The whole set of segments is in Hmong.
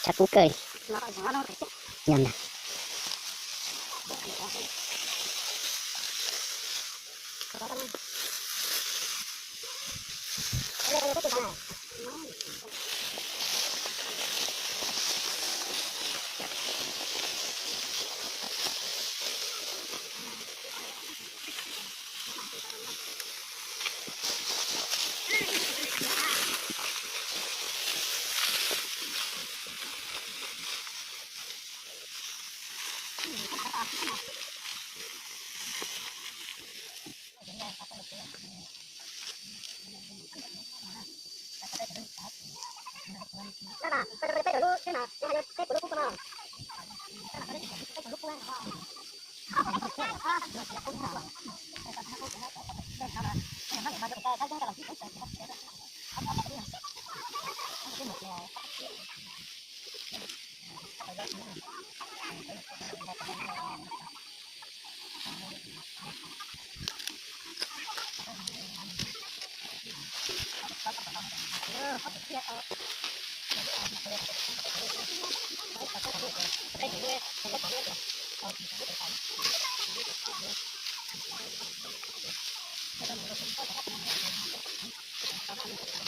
Tshav kub kawg. Yog ntag.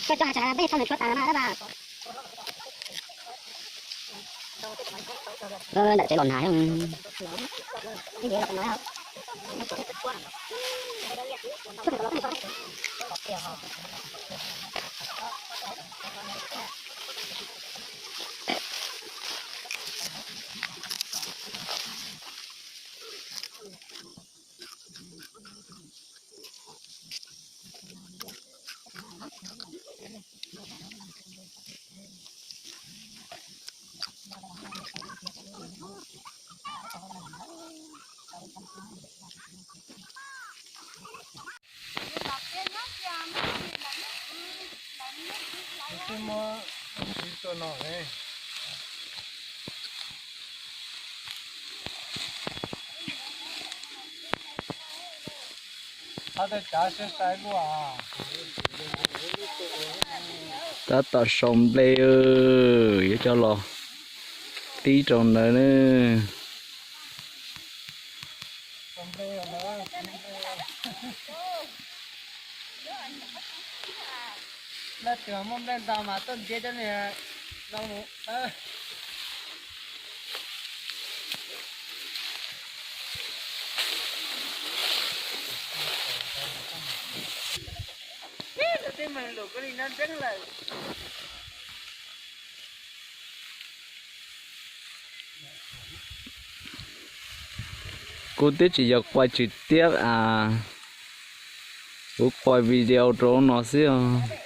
Koj coj hav tsas peb tso nws tshuav tas mas dab vas. Ntawm tsev los nag. Twb muab ntxiv tuaj no ne. Qhov tej cav sai sai luaj. Tab tom sau nplej, yuav coj los tib rau ntawd na. Leej twg muaj nplej ntau mas tuaj ntiab cov niag no mus. Tus tib meeg lus koj li no ntseeb lawm. Kuv twb tsis yog quay trực tiếp a, kuv quay video rau no xwb os.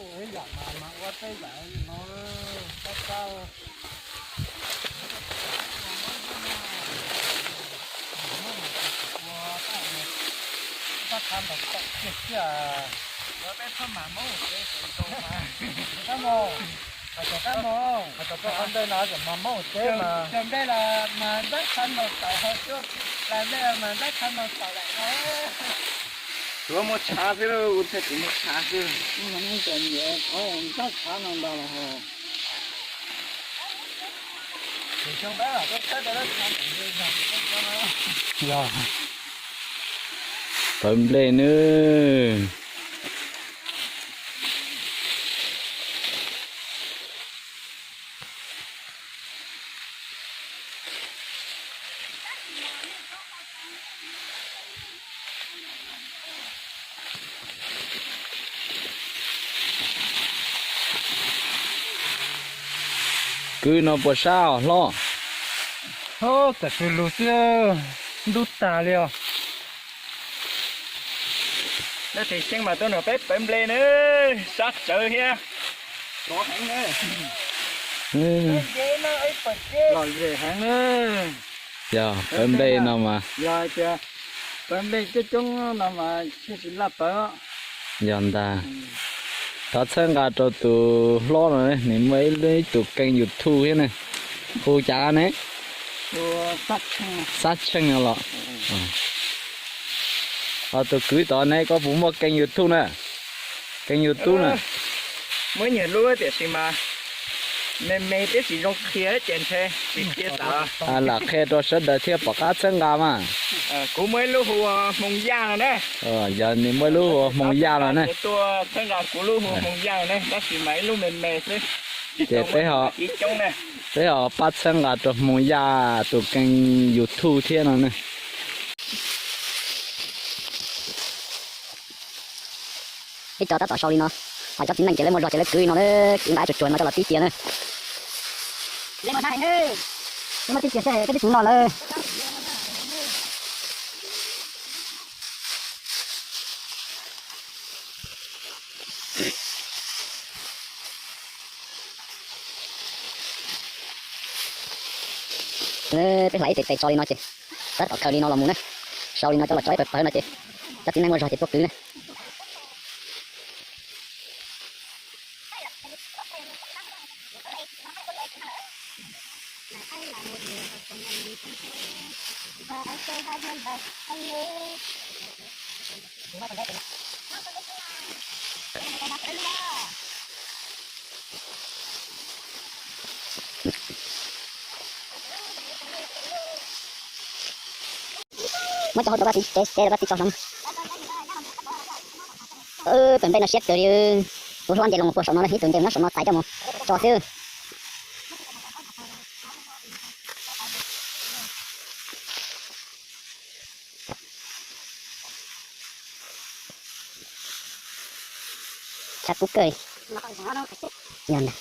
Ua ib yam mas mas ua tej yam no tab tab. Tab tab ntaus tau kiag kiag. Ua peb thaj mas Hmoob teb tau mas. Kab mus, kab mus, kab mus. Qhov ntawd no mas Hmoob teb mas. Cov nplej los mas ntab qhab ntaus tau, cov nplej los mas ntab qhab ntaus tau lawm. Tsuas muaj tshav xwb, ua ntej tsuas muaj tshav xwb. Ntab qhab no ntau los ho. Yog, pawv nplej nawb. Kwv no puas sab os hlob? Txawm swm lug xwb, ntub tag li os. Leej twg xyeej mas tuaj nrog peb pawv nplej nawb, sab tsawv thiab. Lom zem heev na. Yog pawv nplej no mas, yog tias pawv nplej coob coob no mas thiaj tsis laj pawv. Yog ntag. Thov txhawb nqa rau tus hlob no, nws muaj ib tus kênh YouTube thiab ne. Hu cas ne? Xab Tsheej no los? Ho tus kwv tod ne, koj puas muaj kênh YouTube na? Kênh YouTube na. Muaj ib nyuag lub tiam sis mas me me thiab tsis zoo qhia ces ntshe tsis qhia tas. Lam qhia rau sawv daws thiaj pom qab txhawb nqa mas. Kuv muaj ib lub hu ua Hmoo Yaj no ne. Yog nws muaj ib lub hu ua Hmoo Yaj no ne. Tuaj txhawb nqa kuv lub hu ua Hmoo Yaj no ne, tab sis mas ib lub me me xwb. Ces peb ho, peb ho pab txhawb nqa rau Hmoo Yaj tus kênh YouTube thiab no ne. Peb cov tab tom sau li no, ho cov txiv neej ces lawv muaj zog ces lawv kwv li no, kwv nqa tsuag tsuag no coj los tib cia na. Muaj tib cia seb peb twb tsis noj lawm. Peb hlais ib tes tes tso li no ces tab tom khaws li no los mus na. Sau li no coj los tso ib pawg pawg no ces cov txiv neej muaj zog ces tuaj kwv na. Muab cov hauv rau koj txiv, tsev tsev rau koj txiv tso hloov. Pawg nplej no siab kawg li. Tus hlob nce los puag saum no, ib tug nce nyob saum no txais coj mus tso xwb. Tshav kub kawg. Yog ntag.